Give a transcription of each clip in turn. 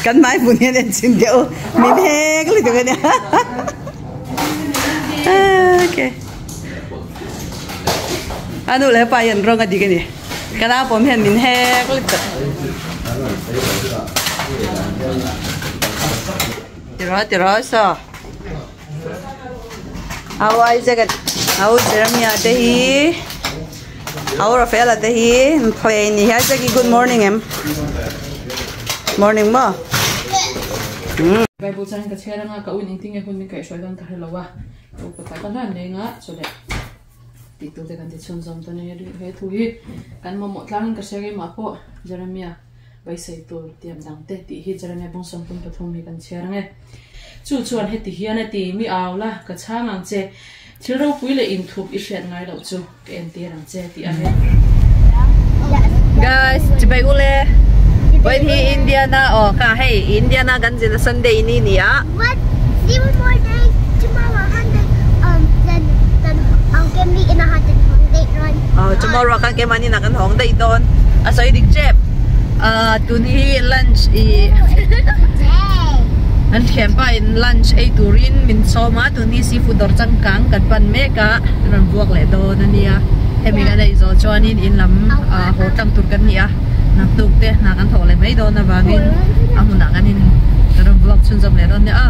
Kan hmai hmun hian en chhin teh u min hek lutuk a nia okay a nu leh pa hian rawng a dik a ni ka nau pawm hian min hek lutuk tiraw tiraw saw Au Isaac au Jeremiah te hi au Rafaela te hi an play a ni Isaac hi good morning em morning maw umm. Bible chuan ka chhiar anga ka uin engtin nge hun min kaihhruai dawn ka hre lo a, ka upa tak a hlan reng a, chawleh tih tur te kan ti chhunzawm ta ni he thu hi kan mamawh tlangin ka hria keimah pawh Jeremiah. Beisei tur tiam dang te tih hi Jeremia bawng 33 hi kan chhiar ang e. Chu chuan heti hian a ti, Mi au la, ka chhang ang che, thil ropui leh inthup i hriat ngai loh chu ka entir ang che tih a ni. Guys, chibai ule. Vawiin hi Indiana aw kha hei Indiana kan zin a Sunday ni ni a. What? Zero more days tomorrow hundred um then then I'll get me in a hundred date run. Aw tomorrow khan keimahni inah kan hawng daih dawn a sawi dik tep ah tun hi lunch ih an thianpa in lunch ei turin min sawm a tun hi seafood dawr changkang kan pan mek a an rawn buak leh dawn a nia hemi kan ei zawh chuanin in lam ah haw tlang tur kan ni a naktuk te hna kan thawh leh mai dawn avangin a hmunah kan in kan rawn vlog chhunzawm leh dawn nia a.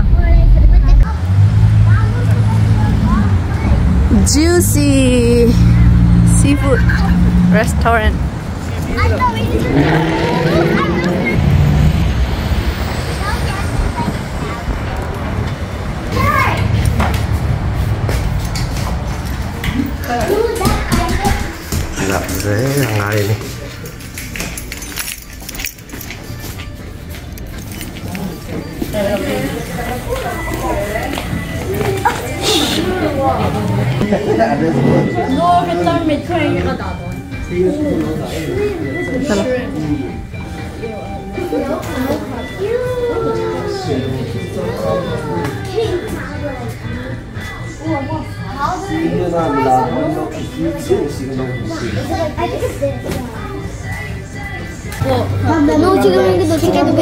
Juicy Seafood Restaurant. Lap zel a ngai a ni.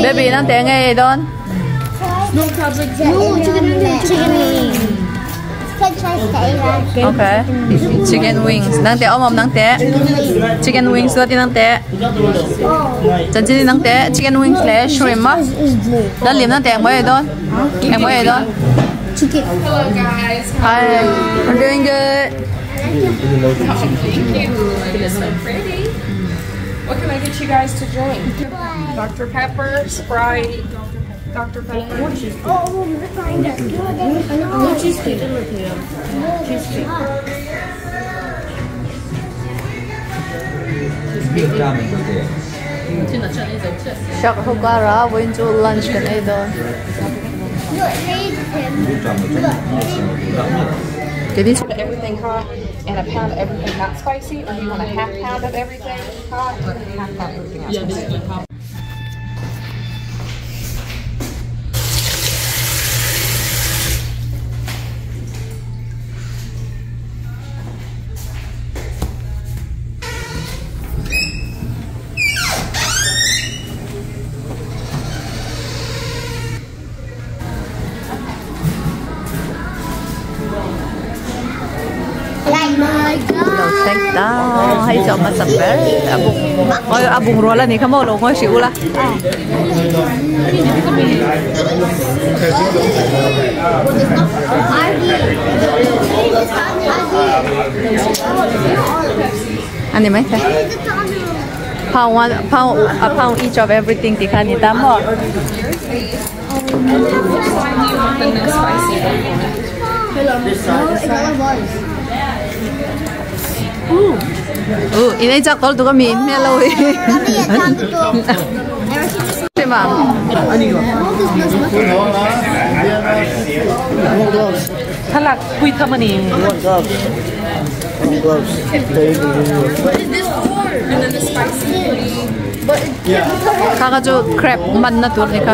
Baby nang te nge dawn? Okay. Chicken wings. Nang te om om nang te. Chicken wings lo ti nang te. Chanchin nang te chicken wings le shrimp ma. Dan lim nang te ang moi dawn. Ang moi dawn. Chicken. Hello guys. Hi. I'm doing good. Thank you. It is so pretty. What can I get you guys to drink? Dr. Pepper, Sprite, Dr. Pepper. Oh, cheesecake. Shark ho kara vawiin chu lunch kan ei dawn. Everything hot and a pound of everything not spicy, or do you want a half pound of everything hot and half pound of everything not spicy? Lo thleng ta hei chu a hmasa ber a bung awi a bungrua la ni kha maw lo ngawi hrih ula. A ni mai thei pound one pound a pound each of everything tih kha a ni ta maw. Uh in ei chak tawlh tuk ami in hmel lo hi. Thlalak pui tham a ni. Kha kha chu crab man na tur ni kha.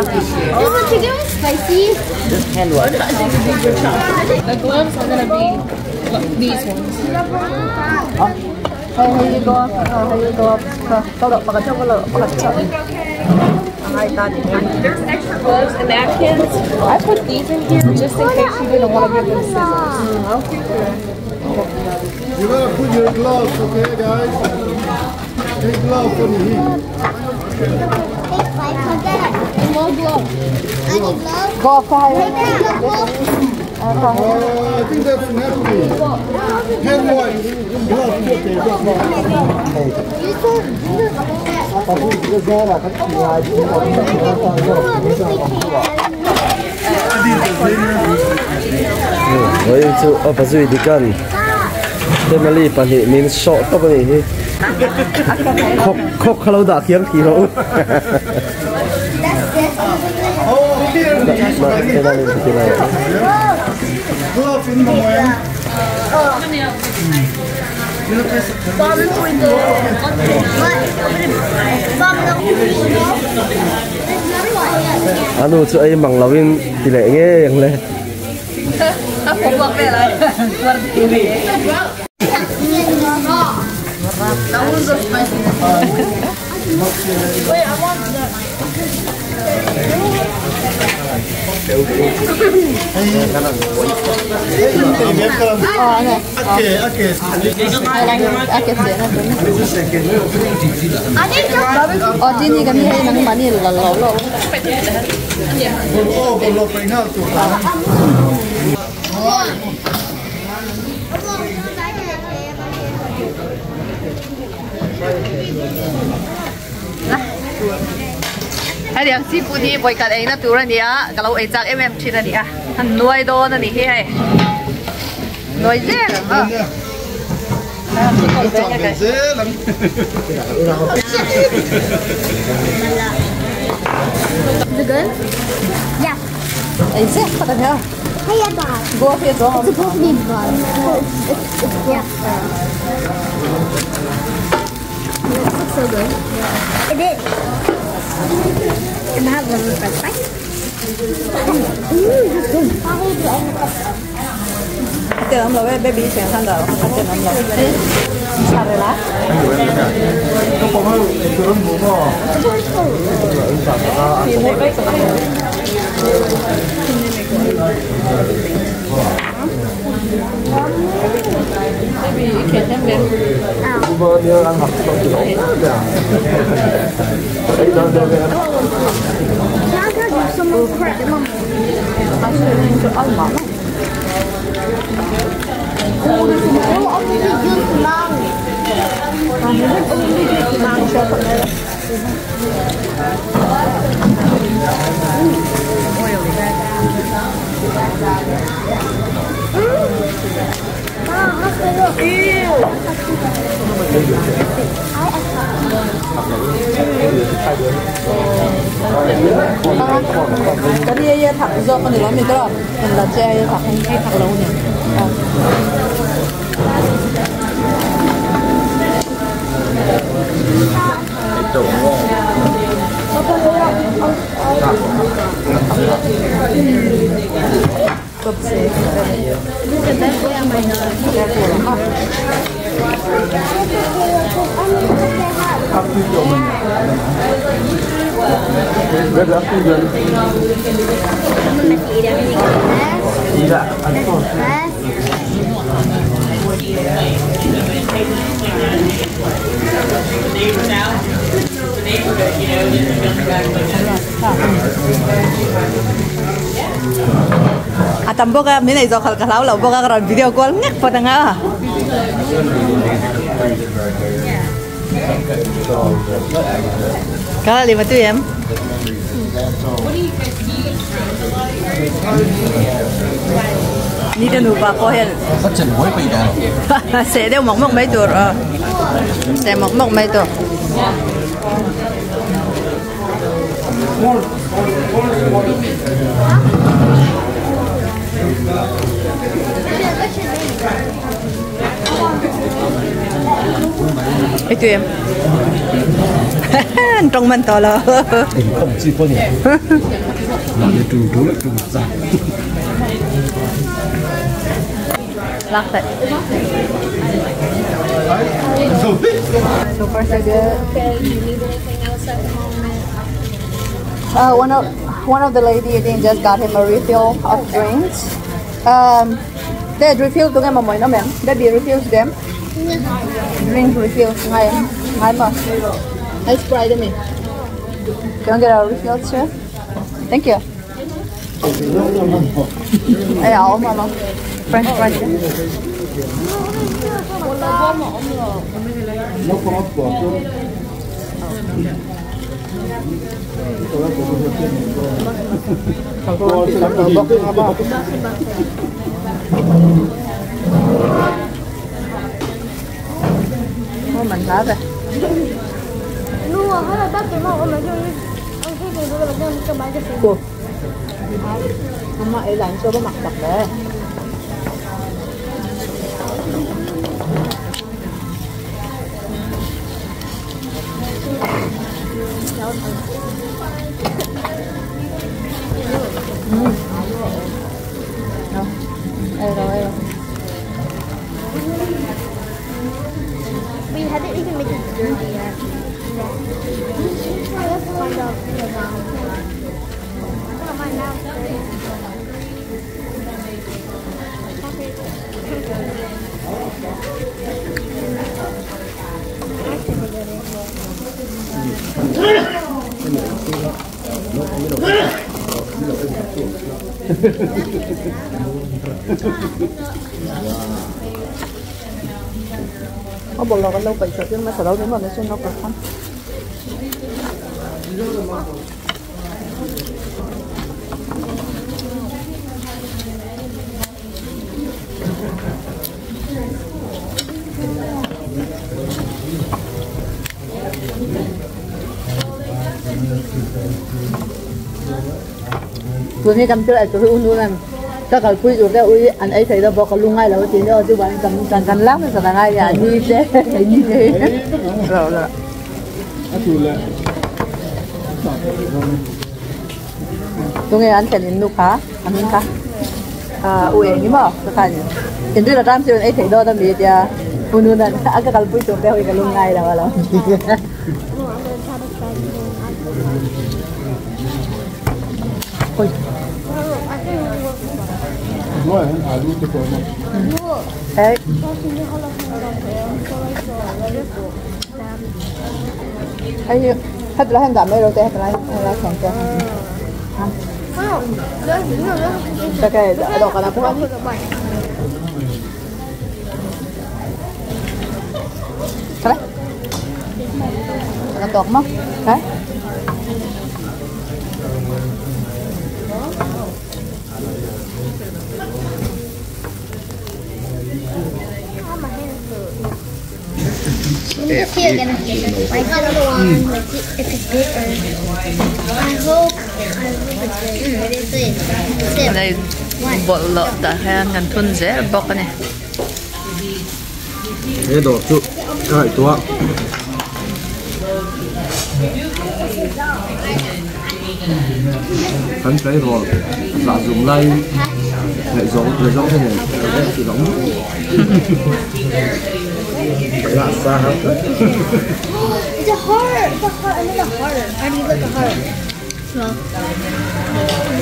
The gloves are gonna be These ones. Hey, here you go. Here you go. There's extra gloves and napkins. I put these in here just in case you didn't want to give them scissors. You gotta put your gloves, okay, guys? Take gloves for the heat. Glove. Glove. I think that's napkin. Hand wipe. Glove, okay, glove. Oi chu opazui dikan family pahnih min sawh tawp ani hi khok khok khalo dah khiam thi ho Glove in the way. Anu chu ei mang lovin ti le nge yang le Wait, I want the. Hay điểm seafood hi boi kat ei na tur ania ka lo ei chak em em thin ania han nuai dawn ani hi hei nuai zel ha. Is it good? Yeah. Ei zel tak ania. Hey, bye. Go up here, go. It's supposed to be bun. It's yeah. It looks so good. It is. And I have a little bit. That's good. Cái lắm rồi, baby sẽ ăn được. Cái lắm rồi. Sao rồi lá? Baby, you can't have it. Cái này thạc do con này nó mình đó là che thạc hay thạc lâu nhỉ? À tầm bốc mấy này do khal khal lâu bốc rồi video call ngắt vào thằng à cái là gì mà tôi em đi đâu bà cô hiền sẽ đeo mọc mọc mấy tuổi sẽ mọc mọc mấy tuổi Ê tụi em trong mình to là không chỉ có nhỉ là trùng trú là trùng ra. Lak that. So far so good. Okay, do you need anything else at the moment? One of the lady I think just got him a refill of drinks. They refill to them mo na ma'am. Baby refills them. Drink refill ngay ngay mà. Hey Sprite me. Can I get a refill too? Thank you. Hey, áo mà nó French fries. Mình lá về. 엄마 애안 써도 막 닦네. We haven't even made it dirty yet. Let's find out. Có bộ lò lâu phải sợ chứ mà sợ đâu đến mà nó xuyên nó cực không? Tụi này cầm chơi tụi unu làm các cái quy tụi cái ui anh ấy thấy đâu bỏ cái lung ngay là cái tiền đó chứ bạn cầm cầm cầm lắm rồi là ngay à như thế như thế rồi rồi tụi nghe anh thấy nụ khá anh khá à ui nhưng mà cái này hiện tại là tam siêu ấy thấy đâu tam biết ya unu là các cái quy tụi cái ui cái lung ngay là là ôi. Đấy. Hay hết là hàng giảm mấy rồi hết là là hàng kia. Cái đó cái nào cũng ăn. Cái cái tọt mà, đấy. Let's see again. I got another one. Let's see if it's bigger. I hope it's big. Đây bộ lợn đã hay ngàn thun dễ bọc này. Thế đồ chút cái tua. Hắn cái rồi giả dùng lay lại giống thế này, chỉ giống. It's a heart. It's a heart. I need a heart. I need like a heart. So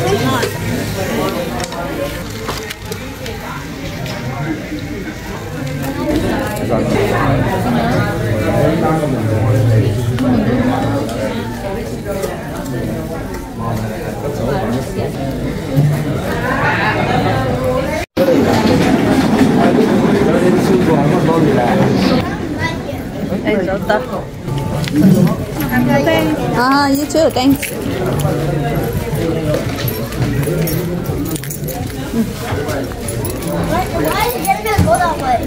it's hot. Ah, you too. Thanks. Why did it go that way?